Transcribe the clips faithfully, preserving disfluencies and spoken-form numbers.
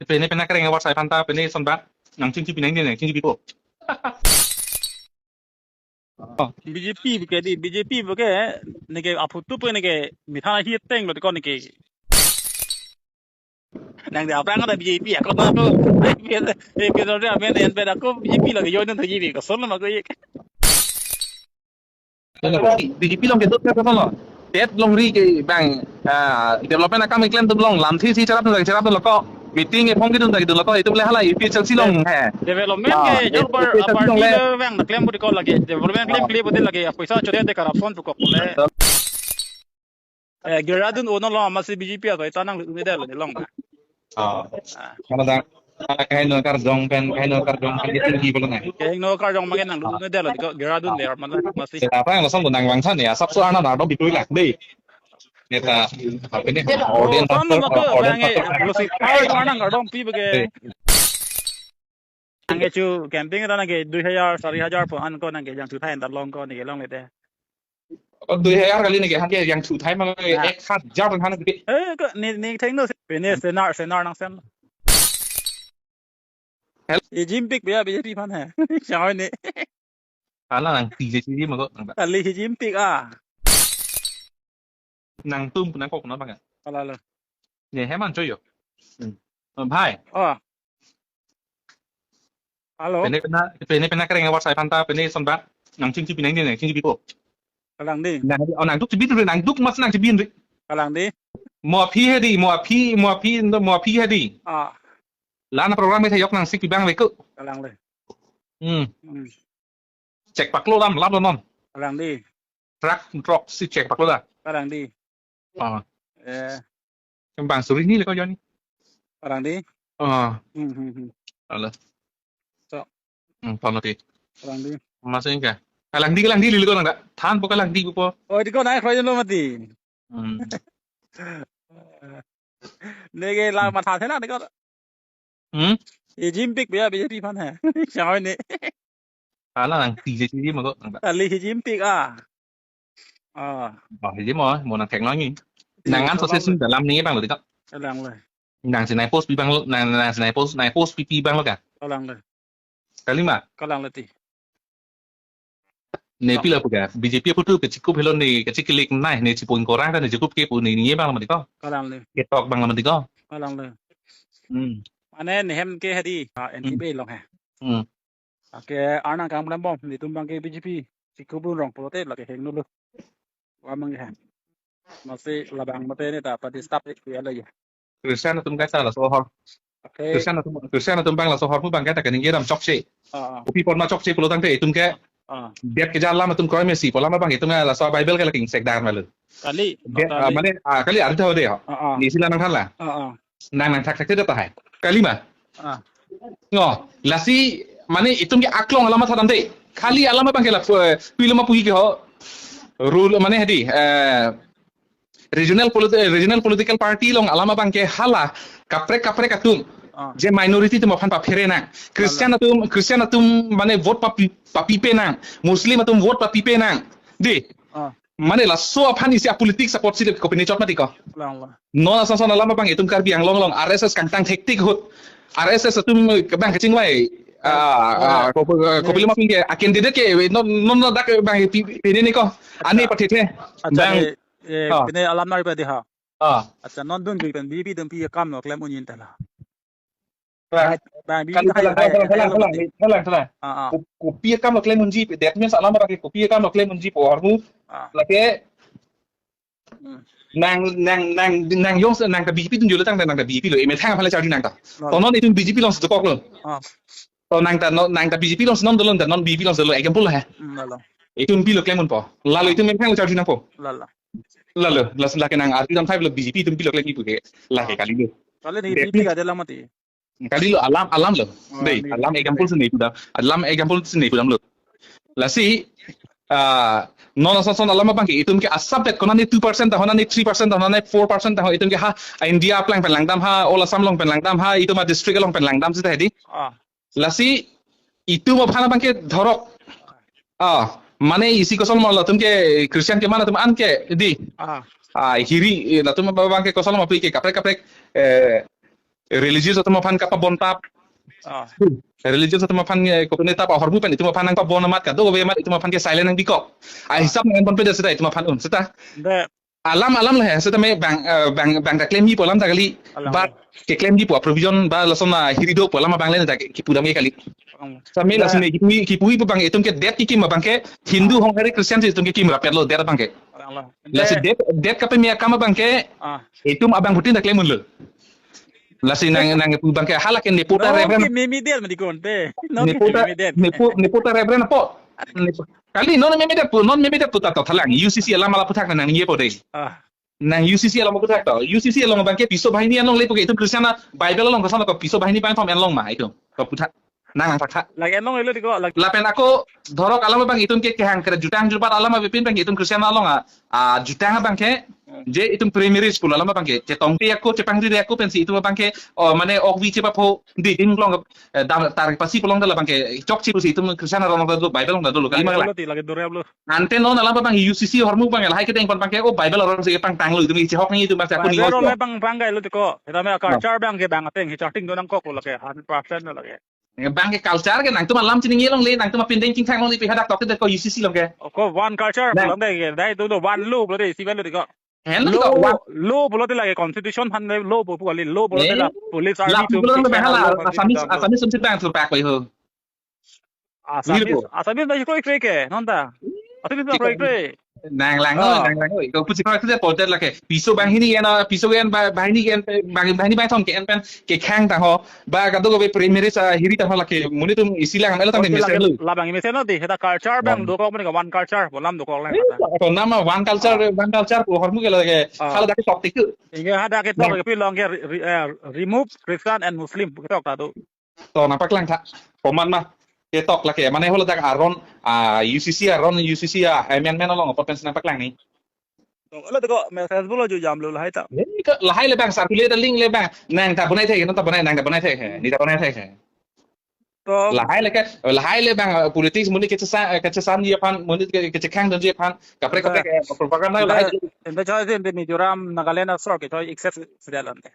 Pene pena kereng awar sai phanta pene son ba. Nang chingki pinang ne nang chingki pipo. Oh. B J P ke di, B J P ke neke aphutu pe neke mithana hi teng lo ko neke. Nang de aphrang ada B J P ako na ako. Eh, eh, eh, eh, amen en pe ako B J P lagi yo nang thaji bi ko son ma ko ye. B J P along kedo ke kono lo. Tet longri ke bang, ah, development akam keklem atum along lamthe si charap atum charap atum lo ko. Meeting e phong kedun ta kedun lo ko. Itum le hala A P H L C along he. Development Ah, ke jo bar A P H L C along party le. Le bang na klem budi ko lagi. Development klem Ah. Klem budi lagi. Poisa chode de corruption tu ko le. Eh, Dehradun uno lo masi B J P atoi ta nanglut-un-e det lo ni long ba. Oh. Ah. Kalau dah, kaino karjong pen, kaino karjong pen itu di belum ya. Kaino karjong makin nanglut-un-e det lo ni ko Dehradun de mana masi. Apa yang langsung nang bangsan ya, sabso ana na dong bitui lah deh. Neta, apa ini? Oh, audience son factor, mo ko audience bang e, factor. Lo si par ko nang kardom pi bage. Eh. Nang ke chu camping ta nang ke dui hajar, sari hajar po an ko nang ke jangthu thai ta long ko ni ke longle te. Oh, dui hajar kali ni ke han ke jangthu thai ma ke Ah. Ek hajar han ke. Eh, ko ni, ni theng no, pene senar, senar nang sen. Hel- Ejim pik bia B J P aphan he. Chawai ni. Hala nang ti je chi ma ko nang ta. Kali ejim pik ah. Nangtum nang kok na bang. Hala lo. Ne heman choyo. Hmm. Oh, bhai. Oh. Hello. Pene pena, pene pena kereng awar sai phanta pene son ba. Nang chingki pinang ne nang chingki pipo. Kalang di. Nang, oh, nangduk chibin ri, nangduk mas nang chibin ri. Kalang di. Mo aphi he di, mo aphi, mo aphi, mo aphi he di. Ah. Lana program e thayok nang sik pibang veko. Kalang le. Hmm. Hmm. Check paklo dam, lap lo non. Kalang di. Truck, truck si check paklo da. Kalang di. Ah. Eh. Kembang suri ni le ko joni. Kalang di. Ah. Hmm, hmm, hmm. Hala. So. Hmm, pamati. Kalang di. Masih enggak? Kalang di, kalang di, lili ko nang da. Than po kalang di po. Oh, di ko nai kroy lo mati. Hmm. Neke la matha thena neke. Hmm? Ejim pik bia B J P aphan he. Chawai ni. Hala nang ti je chi ma ko nang ta. Kali ejim pik ah. Ah. Bah, ejim mo, mo nang thek nang ni. Ti nang an so se salam sun dalam ni bang lo di ko. Kalang le. Nang si nai post pi bang lo, nang, nang si nai post, nai post pi pi bang lo ka. Kalang le. Kalima. Kalang le ti. Ne Kalang. Pila puga. B J P aphutu kachikup helo ne kachikilik nai ne chipon korang ta ne chikup ke pu ne ne bang lo mati ko. Kalang le. Ketok bang lo mati ko. Kalang le. Hmm. Mane nehem ke hadi, ah, Hmm. N D P A along he. Hmm. Ake arnang kangpram bom, netum bang ke B J P, chikup rong pulote lake heng nulu. Wa mang he. Masi labang mate ne ta pati stop ek ya lagi. Christian atum kaisa laso ahor. Okay. Christian atum, Christian atum bang laso ahormu bang ke ta kaning geram chokche. Ah, ah. Kopi apot ma chokche pulo tangte itum ke Ah. Biat keja alam atum kroi mesi, pu alam abang itum laso Bible ke laking sek dan malu. Kali, Biat, ah, kali. Mane, ah, kali arda ho de ho. Ah, ah. Ni sila nang thanla. Ah, ah. Nang nang thak thak te ta hai. Kalima. Ah. Ngo, lasi mane itum ke aklong alam thadan de. Kali alam abang ke la, eh, piloma puhi ke ho. Rule mane hadi, eh, regional politi-, eh, regional political party along alam abang ke hala kaprek kaprek atum. Ah. Je minority atum aphan paphere nang. Christian Hala. Atum, Christian atum mane vote papi, papipe nang. Muslim atum vote papipe nang. Di. Ah. Mane laso aphan isi a politics apot si kopine chot mati ko. Hala, hala. Non ason ason alam abang itum Karbi Anglong along R S S kangtang thektik ahut. R S S atum bang kachingvai. Ah, ah, ah, ko, ko, ko, Kopiloma pin ke, a candidate ke, non, non, non dak bang pi, pi, pine ni ko. Ane Acha. Pathethe. Acha, Bang. Eh, eh, Ah. Pine alam nari padi ha. Ah. Acha, non dun bi pen B J P dun pi akam lo klem unyin tala. Bang, Bang, bang, B J P kalang, hai, kalang, hai, kalang, hai, kalang, hai, kalang, kalang. Ah, ah. Ko-, kopi akam lo klem unji, that means alam abang ke kopi akam lo klem unji pu ahormu. Ah. Lake Hmm. Nang, nang, nang, nang jongsi, nang ta B J P atum jolo tang, nang ta B J P lo, emethang aphan le charju nang ta. Lo. To non itum B J P along si dokok lo. Ah. To nang ta, non, nang ta B J P along si non dolo, ta non B J P along si dolo, example lo he. Hmm, lo, lo. Itum pilo klem unpo. Lalo itum emethang lo charju nangpo. Lo, lo. Lalo, las lake nang arti dam thai lo B J P itum pilo klem ipu ke. Lake Ah. Kali lo. Kali ni That B J P means ka de lamati. Kali lo alam, alam lo. Oh, Dei, ni, alam ni, example ni. Si ne pudam. Alam example si ne pudam lo. Lasi, ah, non ason ason alam abang ke, itum ke asap det kona ni two percent ta ho na ni three percent ta ho na ni four percent ta ho, itum ke ha India aplang pen langdam ha, all Assam along pen langdam ha, itum a district along pen langdam sita hedi. Ah. Lasi, itum aphan abang ke dhorok. Ah, mane isi kosol mo latum ke Christian ke mana tum an ke di. Ah. Ah, hiri, eh, latum abang ke kosol mo pi ke kaprek kaprek, eh, religious atum aphan kapabon tap. Ah. Religious atum aphan, eh, kopine tap ahormu pen itum aphan nangpabon amat kadokave amat itum aphan ke silent nangpikok. Ah. Ahisap nang ponpe de seta itum aphan un seta. De. Alam alam le he seta me bang, eh, bang, bang ta klemji pu alam ta kali. Alam. But keklemji pu provision ba lason ahiri do pu alam abang le ta kipudam ke kali. Alam. Seta me, de, lason me kipui, kipui pu abang itum ke det kekim abang ke Hindu, ah, hong Hare Christian si itum kekim rapet lo det abang ke. Alam. Lasi de, det, det kapeme akam abang ke, ah, itum abangphutin ta klem unlo. Lasi nang, nangpu abang ke hala ke nepo ta, non, reverend, ke meme det mati konte. Non, ke nepo ta, meme det. Nepo, nepo ta reverend apo. Nepo. Kali non meme det pu, non meme det pu ta tothalang. U C C alam ala puthak nang ningje po de. Ah. Nang U C C alam puthak to. U C C along abang ke piso banghini along le pu ke itum Christian a Bible along koson ko piso banghini bangthom en long ma itum. Ko puthak. Nang nang thakha. Lake en longle lo tiko, lake. Lapen ako, dhorok alam abang itum ke kehang kere jutang jubat alam abang pin abang itum Christian along a, a, jutang abang ke, hmm, je itum preliminaries pu alam abang ke, chetongte ako, chepangri ako pensi itum abang ke, o, mane okvi chepapho, di din long, eh, dam, tar pasi pu long dala abang ke, chokche pusi itum Christian along do, Bible along do, kali, lake magla. Lo ti, lake dore lo. Ante non alam abang U C C ahormu abang, lahai kedeng pon abang ke, o Bible along si pangtanglo, itum ichehok ni itum abang ke, ako ni Bible along pangtanglo tiko, kita me, ah, culture abang ke bang ateng, charting do nangkok lo lake, hundred percent lo lake. Bang ke culture ke nangtum alam chiningje longle, nangtum apindeng chingthang longle, pi hadak tok ke ko U C C along ke. Ko one culture, nah, pulo de ke, dai tu do one law pulo de, civil law de ko. Hen lo, law, one law pulo de lake constitution aphan de law pu kali, law pulo de, eh, la police, la army pu atum pulo de ke hala, hala Assamese, pu Assamese sumsit bang tu pak koi ho. Assamese, Assamese na kroi kroi ke, non ta. Assamese na kroi kroi. Nang lang, ah, oi, nang lang, oi. Ko pusi ko kre porter lake. Piso banghini en, ah, piso en ba, banghini en, bang, banghini bangthom ke en pen kekhang ta ho. Ba kadokave preliminaries ahiri ta ho lake. Monit atum isi lang, elo tang, oh, de si mesen lake lo. Labang mesen lo di, heta culture abang, hmm, dokok mene ke one culture, pu alam dokok lang. Eh, kata. Ko nama one culture, ah, one culture pu ahormu ke lake. Ah. Hala dak tok tik. Inge hadak ke tok, nah, ke pi long ke re-, re-, eh, remove Christian and Muslim, ke tok ta tu. To nangpaklang tha. Komat ma. Ketok lake. Mane holo dak aron, ah, U C C aron, U C C a amendment along apot pensi nangpaklang ni. To, lo tiko message bolo jo jam lo lahai ta. Eh, ke lahai le bang, circulate link le bang. Nang ta bonai thek, nang ta bonai, nang ta bonai thek. Ni ta bonai thek. To. Lahai le ke, lahai le bang, eh, politics monit kechesa-, eh, kechesanji aphan, monit ke, kechekhangdunji aphan. Kaprek, kaprek, eh, propaganda lahai. Ente choi ente Mizoram, Nagaland asor ke choi accept sida lante.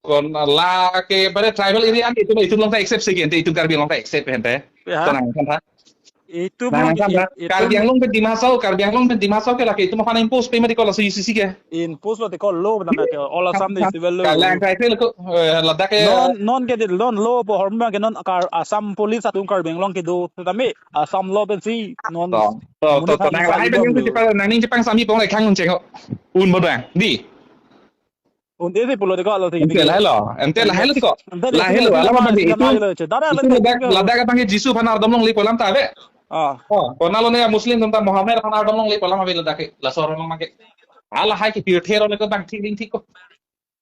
Kon lake pada tribal area an itum, itum along ta accept segi ente, itum Karbi along ta accept ente. Ya. Tenang kan, ha? Itum, nang along kan, ha? Itum Karbi Anglong pen Dima Hasao, Karbi Anglong pen Dima Hasao ke lake itum aphan impose pe mati ko laso U C C ke. Impose lo tiko law nang ke, all Assam de civil law. Kalang kai ke lako, eh, ladak ke. Non, non ke di, non law pu ahormu ke non Kar-, Assam police atum Karbi Anglong kedo, tetapi Assam law pensi non. To, to, to, monit to, nang lahai pen itum yang lo. Nang ning chepang sami pong le khang cheng ho. Un bodang. Di. Un'e si pulo tiko lo si. Ente lahai lo, ente lahai lo tiko. Ente lahai lo, ente lahai lo, alam abang ente itum, lahai lo, che. Dada itum lo ladak, tiko. Ladak abang ke Jisu aphan ardom longle pu alam ta ave. Ah. Oh, konat lo ne Muslim atum ta Muhammad aphan ardom longle pu alam ave ladak ke. Laso aron abang ke. Ala hai ke pirthe aron ke bang thik ding thik ko.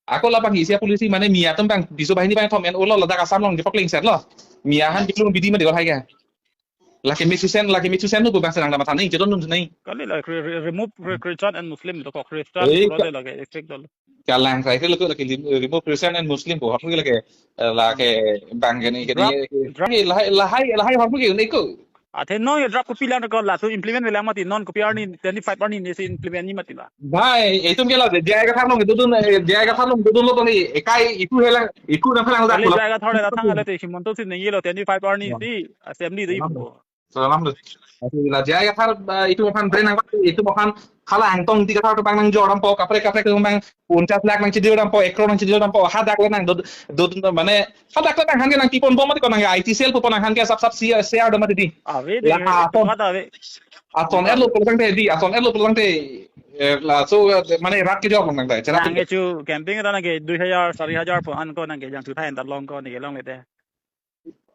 Ako labang isi a policy mane Miya atum bang piso banghini bangthom en ulo ladak Assam along jepok lengser lo. Miya aphan kiplung bidi ma dikor hai ke. Lake mithusen, lake mithusen nu bang senang damat thaning, chedondun thaning. Kali la re-, re-, remove re-, Christian and Muslim dokok, Christian. Eh, pulo ka- de lake effect dolo. Kalang sai ke lake, lake lim-, remove Christian and Muslim pu ahormu ke lake, eh, lake bang ke ni ke ni. Draft, draft. Lahai, lahai, lahai ahormu ke un-e ko. Athe non ye draft kopi lang ko laso implement velang mati, non kopi arni twenty-five arni ni si implement ni mati la. Bhai, itum ke la J I Kathar along dodun, eh, J I Kathar along dodun lo tong ni, ekai itum helang, itum nangphelang dak. Kali pulo. J I Kathar le datang ale te Himanta si ningje lo twenty-five arni, ya, si assembly di. Salam. Pu. Salam lo. Ase la J I Kathar, eh, itum aphan brain nang, itum aphan hala angtong di Kathar abang nangjor dampo, kaprek kaprek abang ponchas lakh nangchedil dampo, ek crore nangchedil dampo, hadak le nang dod-, dod-, mane, hadak le nangphan ke nangpipon bom mati ko nang I T cell pupon nangphan ke sap sap si, share do mati di. Ave di, la ave, ason, ave. Ason et lo pulo tangte di, ason et lo pulo tangte, eh, laso, eh, mane rat kejor lo nang ta, cherat. Nang ke chu camping ta nang ke dui hajar, sari hajar pu an ko nang ke jangthu thai ta long ko ni ke longle te.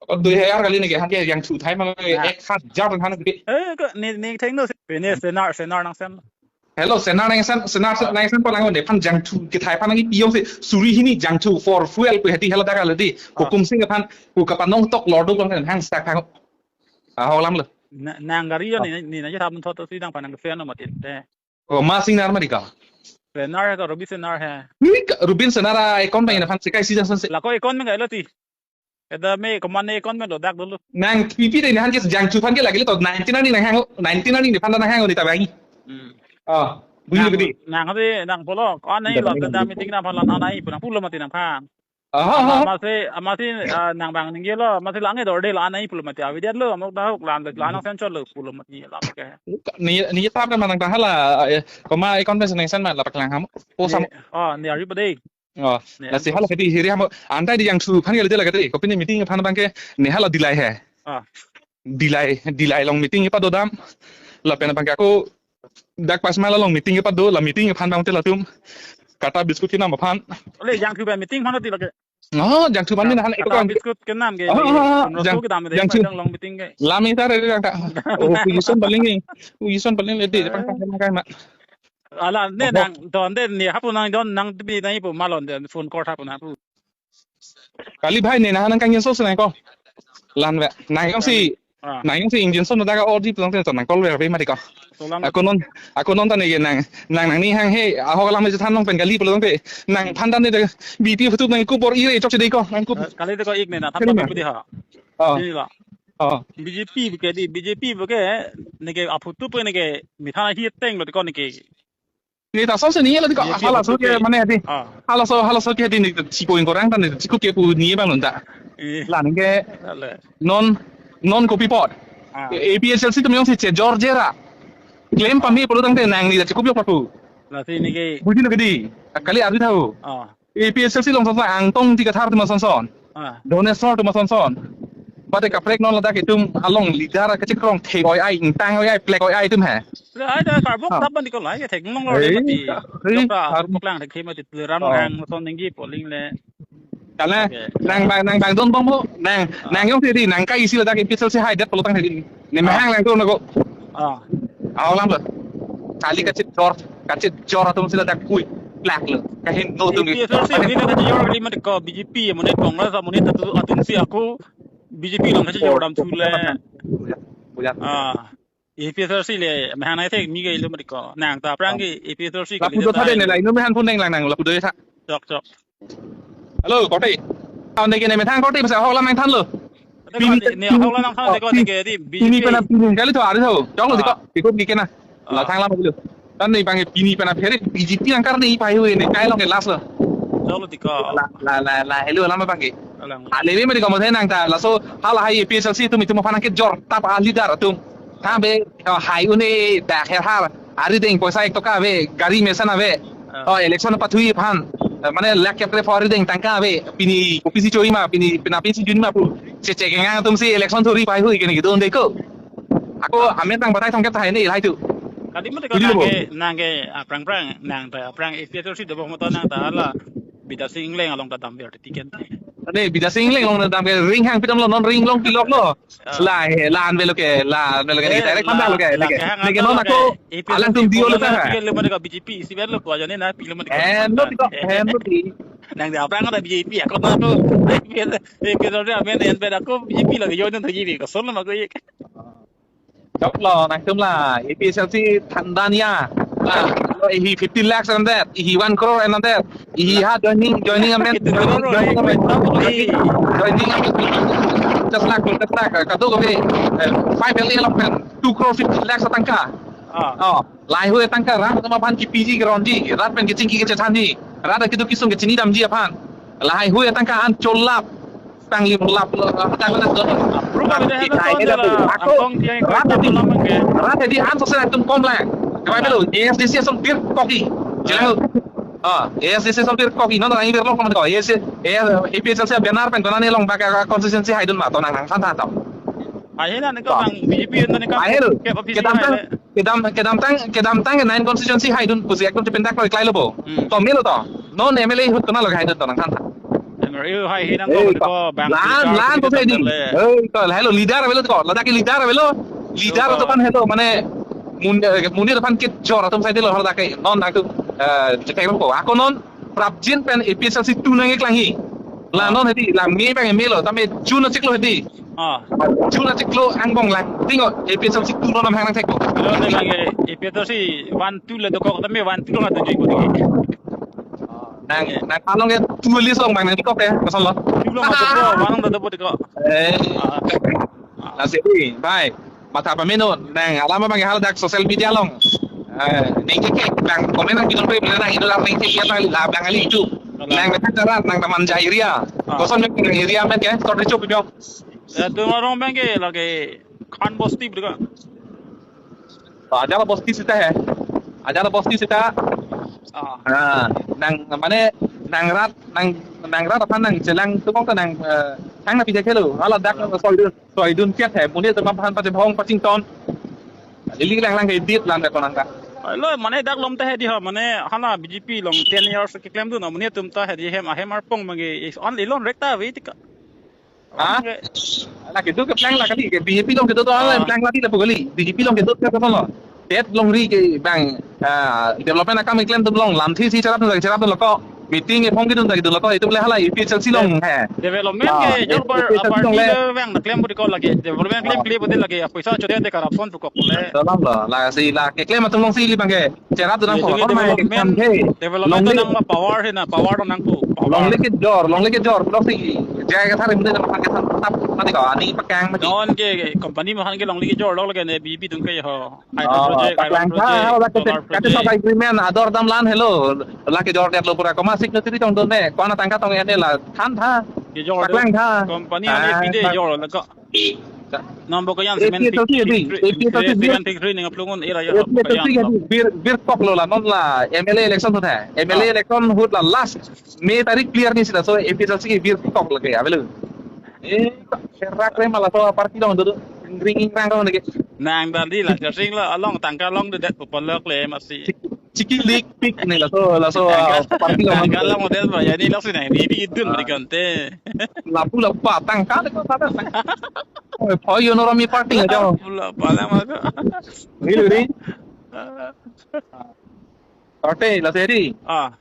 Dui hajar kali ni ke, han ke jangthu thai ma, nah, ek hajar han ke. Eh, ko ni, ni thengno si. Pine senar, senar nangsen. Hello, senar nangsen, senar, ah, nangsen ko lang nephan jangthu kethai aphan nangpi jongsi suri hini jangthu for fuel pu heti hela dak ale di. Ah. Hukum sing aphan, hu kapanong tok lordo ko hang stak hang. Ah, ho alam lo. Na, nang gari jo ni, ni na je thap thot si nangphan nangsen no mati te. Oh, ma sing nar ma di ka? Senar he ka, Rubi Senar he. Ni ka, Rubin Senar a account bang, ah, nephan sekai si jangsen se. Lako account bang ka lo ti. Eta me komatne account me lo dak dolo. Nang pipi de nephan ke jangthu aphan ke lagile to nineteen arni nanghang, nineteen arni nephan nanghang ni ta bang. Hmm. Oh. Bujilo nang, kedi? Nang kedi, nang pulo. Ko anai lo, nang kedi, meeting nang phan la anai pu nang pulo mati nang phan. Ah, ah, ah. Amatsi, amatsi, ah, nang bang ningjelo, amatsi la nge dorde la anai pulo mati. Avidetlo, amok dahok lan, lan nang sensor lo pulo mati la ke. Ne, ne tap kan manang ta hala, eh, koma ikon pes neng sen ma la paklang ham. Po sam. Ne, oh, ne ari pa dei. Oh, ne lasi an hala kedi hiri ham. Anta di jangthu aphan ke lite la kedi. Kopine meeting aphan abang ke ne hala delay he. Ah. Delay, delay along meeting kepadodam. Lapen abang ke ako dak pas mal along meeting kepado, la meeting aphan abang te latum kata biscuit kenam aphan. Ole jangthu ba meeting aphan ti la ke. Oh, jangthu aphan ni nahan kata eko kan biscuit kenam ke. Oh, oh, oh, pondro jang, so kedam de jangthu. Along meeting ke. Lami ta re jang ta. Oh, position paling ni. Position paling le de, eh, pang pang kai ma. Ala ne, oh, nang don de ne hapu nang don nang bi nang ipu malon de phone call hapu nang pu. Kali bhai ne nahan nang kangin so senai ko. Lan ve. Nang jongsi, ah, nang jongsi engine so no daga ordi pulang te nang call ve ve mati ko. Tolang. Ako non, ako non ta ne ke nang, nang nang ni hang he, ahok alam je than long pen kali pulang te. Nang phan ta ne de B P F tu nang kubor ire chok si dei ko. Nang kub. Kali de ko ik ne na than kali ta ma. Pudi ha. Oh. Ini la. Oh. B J P ke di, B J P ke ne ke aphutu pe ne ke methang hi teng lo ko ne ke. Ne ta so se ni la ko, B J P halaso ke aphutu pe. Mane di. Ah. Halaso, halaso ke di ne si ko ingkorang ta ne si ko ke pu ni bang non ta. Eh. Lan ke. Ale. Non, non kopi apot. Ah. A P H L C atum jongsi chejor jera. Claim pame pulo tangte nang ne chikup yok papu. Lasi ne ke. Bujilo kedi. Kali ardi tha ho. Ah. A P H L C along son son Angtong Ingti Kathar atum son son. Ah. Doneswar atum son son. Bade kaprek non ladak itum along leader kachekrong thek oi-ai, ingtang oi-ai, plek oi-ai atum he. Le ai da karbok, ah, tap ban di ko lai ke thek nong lo le. Ei, mati. Ei, dokta karbok. Klang thek mati le ram, oh, hang son ninggi polling le. Kala, oke, nang bang, nang bang don bom bo, nang, ah, nang jongsi di, nang kai isi ladak A P H L C haidet pulo tangte di. Ne, ah, mahang lang ko na ko. Ah. Aw lang ba. Kali kachejor, kachejor atum si ladak kui plak lo. Kahin no atum ni. A P H L C amonit kachejor kali mati ko B J P amonit Congress amonit atum, atum si ako B J P along kachejor dam thu le. Buya, buya. Ah. A P H L C le mahang nai thek mi ke lo mati ko. Nang ta aphrang ke A P H L C kali. Lapu do tha de ne lai no mahang phone deng lang nang lapu do tha. Chok, chok. Hello, korte. Aun de ke ne methang korte, masa ahok alam nangthan lo. Pini, ne ahok alam nangthan, oh, de ko, pini, de ke di, pini B J P. Pini pena pini kali tho, ari tho. Chok lo, ah, di ko, di ko, di ke na. Ah. La thang lam lo. Tan ne bang pini pena phere B J P nang karni pai hui ne kai along ke last lo. Chok lo, di ko. La, la, la, la, hello, alam bang ke. Alam. Ale me di ko mo the nang ta, laso, hala hai A P H L C atum itum aphan kejor, tap a leader atum. Tha be, oh, hai une, dak her har. Arideng poisa ek toka ave, gari mesen ave. Ah. Oh, election pathui aphan. Eh, mane lakh kep kre pho arideng tangka ave. Pini kopisi choi ma, pini pina pisi jun ma pu. Che che kengang atum si election thori pai hui ke ne kedo de ko. Ako amen tang batai thong kep tahai ne ilhai tu. Kali mati ko. Bujilo bo. Nang ke, nang ke, ah, aphrang aphrang, nang ta aphrang A P H L C dobok moto nang ta hala. Bidya Sing Engleng along ta dam ber ticket. Ane Bidya Sing Engleng along ta dam ke ring hang pitam lo non ring long pilok lo. Ah. La he, la an velo ke, la an velo ke, eh, direct la, panda lo ke, la leke. Ke hang leke anta non lo ako, ke, A P H L C alang tum dio lo polo ta na ha. Ticket lo mati ko B J P, isi ber lo ko jani na, pilo mati ko. Hen lo tiko, hen lo ti. Nang di aphrang ada B J P, ako na ako, A P H L C, A P H L C amen en ber ako B J P lagi join to G B, ko solo ma ko ye. Chok lo, nangtum la, A P H L C thandan ya. La, lo ihi fifty lakhs and that, ihi one crore and that. Ihi ha joining, joining amen, joining, joining amen. Joining amen. Just lakh, just lakh, kado ko be, eh, five L A along pen, two crore fifty lakhs atangka. Ah. Oh, lahai hui atangka, rat atum aphan kepiji keronji, rat pen kechingki kechethanji, rat keduk kesung kechini damji aphan. Lahai hui atangka an cholap. Panglim lap lo, tang lo, tang lo. Approve kami dah, hai, hai, hai, dah, ako, Angtong Tiang rat tadi, lam ke. Rat tadi an sose atum kom lang. Kami lo, A S D C ason pir koki. Jelang lo. Ah, A S D C ason pir koki. Non, non, ini pir long kom ko. A S, A S, A P H L C benar pen kona ne long baka constituency hai dun ma, to nang nang san ta to. Hai, hai, na, ne ko bang B J P, ne ko hai, lo. Ke office kedam hai, tang, le. Kedam, kedam tang, kedam tang nine constituency hai dun pusi ekdom chependak lo iklai lo bo. Hmm. To melo to. Non M L A ahut kona lo hai dun to nang than tha. M L A hai hinang ko, eh, to ko bang lan, lan to sai di. Eh, to hello leader avelo to. Ladak ke leader avelo. Leader to pan hello mane mun, eh, munir pan kejor atum sai di lo ladak ke. Non nang tu, eh, chetek lo ko. Ako non prapjin pen A P H L C two nang iklang hi. La non hedi, la me bang me lo, tame June achiklo hedi. Ah. June achiklo angbong lang. Tingo, A P H L C two lo nam hang nang thek ko. Lo ne lang ke, A P H L C one two le dokok, tame one two lo ngat tujuh ko tinggi. Nang, nang along ke two list long bang nang dokok ya, kosong lo. Two lo ngat dokok, one lo dokok ko. Eh. Ah. Nasi, bhai. Matha pameno, nang alam bang hal dak social media long. Eh, ningke ke bang komen nangpi nangpi bilang nang Indo lam ningke ke bang la bang kali itu. Nang Methacharat, nang Tamanja area. Ah. Koson mek nang area mek ke, sort dicho pibio. Ya, tum arong bang ke lake Khan Bosti berdeka. Oh, Ajala Bosti sita hai. Ajala Bosti sita. Ah. Ah, nang mane nang rat nang nang rat aphan nangchelang atum ta nang eh, thang na pije khelo. Hala dak soidun soidun kiat hai. Monit atum aphan pachebhong pachington. Ili lang lang ke dit lang ke tonang ta. Alo, mane dak lom ta hedi ha, mane hala B J P along ten years keklem dun, monit atum ta hedi hem ahem arpong mangge is on ilon rekta ave tika. Ha? Oke. Lake duk keplang la kali, ke B J P along kedo to Ah. Plang la di lapu kali. B J P along kedo ke to lo. Tet longri ke bang ah, development akam keklem atum along lamthe si cherap atum cherap atum lo ko. Meeting ephong kedo atum kedo lo ko. Itum le hala A P H L C along hai. Development Ah, ke jor bar A P H L C along party le. Le bang na klem budi ko lake. Development klem Ah. Klem budi lake. Poisa chote te corruption pu kok le. Dalam lo. Lasi la keklem atum along si ili bang ke. Cherap atum Ye, nang ko. Development, Development longle. Nang ma power he na, power nang ko. Power. Longle kejor, longle kejor. Lok si jai kathar imde nang pakai san tap mati ko. Ani pakang mati. Non ke, ke company mahan ke longle kejor lok lake ne B P atum ke ho. Hydro Oh, project, iron paklang project, ha, ha, lake solar kate project. Sok agreement ador dam lan helo. Lake jor det lo pura koma signatory tong done. Kona tangka tong ene la than tha. Kejor paklang tha. Company Ah, ani pide pak- jor lake. Nang bo kayan A P H L C cement factory, adi, A P H L C cement factory ning aplungun era ya A P H L C kayan adi, lo. Bir, bir kok lo la, non la M L A election ahut hai. M L A Ah. Election ahut la last May tarik clear ni sila, so A P H L C ke bir kok lake, avelo. Eh, serak re mala so party dong do, ring ring rang dong lake. Nang tadi la, sing la, along tangka along de det popolok le masi. Chiki lik pik ni laso, laso, ah, Tangka, party lo tangka man. Along model ba, ya ni lok si nang, ni bi idun Ah. Beri konte. Lapu lapa, tangka le ko tangka. Oh, poi yo noromi party aja. Lapu lapa la maka. Ni luri. Party la seri. Ah.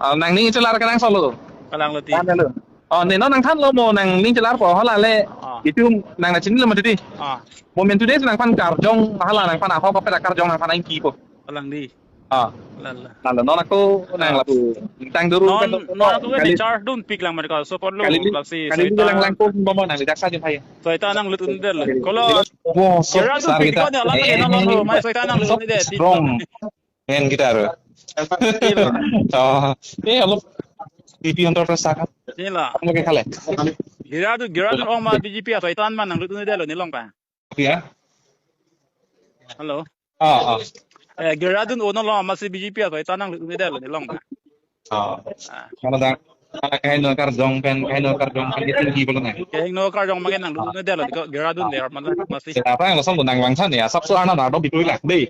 Ah, nangning chelar kenangsot lo. Kalang lo ti. Kan lo. Oh, ne non nangthan lo mo nangning chelar po hala le. Ah. Itum nang na chini lo mati ti. Ah. Moment today nangphan karjong hala nangphan ahok apa karjong nangphan nangkipo. Kalang di. Ah. Lala. Lala non ako nang Ah. Lapu. Tang duru Non, kan non ako kali. Charge dun pik lang mereka. So perlu kali, lasi kali soita lang lang ko mo mo nang dak sa jin hai. Soita nanglut un-e det lo. Kolo. Wo, so, Kira tu sar pik kita. Kan ya, lagi Eh, nang lo, mai soita nanglut so un-e det. Strong. Main kita aro. Iya. Oh, eh, alo. P P hunter terus sakan. Sila. Kamu ke kale. Gira tu, gira tu ong ma B J P atau itan ma nanglut un-e det lo ne long pa. Ya. Halo. Ah, ah. Eh, gira tu ono lo ma si B J P atau itan nanglut un-e det lo ne long pa. Ah. Ah. Kalau dak, ah, kain no karjong pen, kain no karjong pen itu di belum ya. Kain no karjong makin nanglut un-e det lo, ko gira tu der mana masih. Siapa yang langsung nang bangsa nih, asap so anak nado betul lah, deh.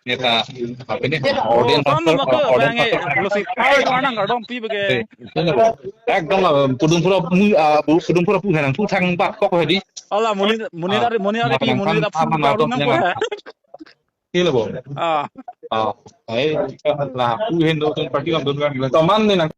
Neta, apa ini? Audience Oh, factor, maka audience bang, eh, factor. Lucifer itu anak nggak dong, pi bagi. Eh, ini loh. Ekdom la, pudun pura pu, ah, pu-, pudun pura pu henang pu thang bak kok hedi. Ala, muni, muni Ah, dari, muni dari pi, muni makan dari pu sama baru nang nonton pu. Ini loh, Bo. Ah. Ah, eh, la, pu hendo tun party kam dun kan. Toman ni nang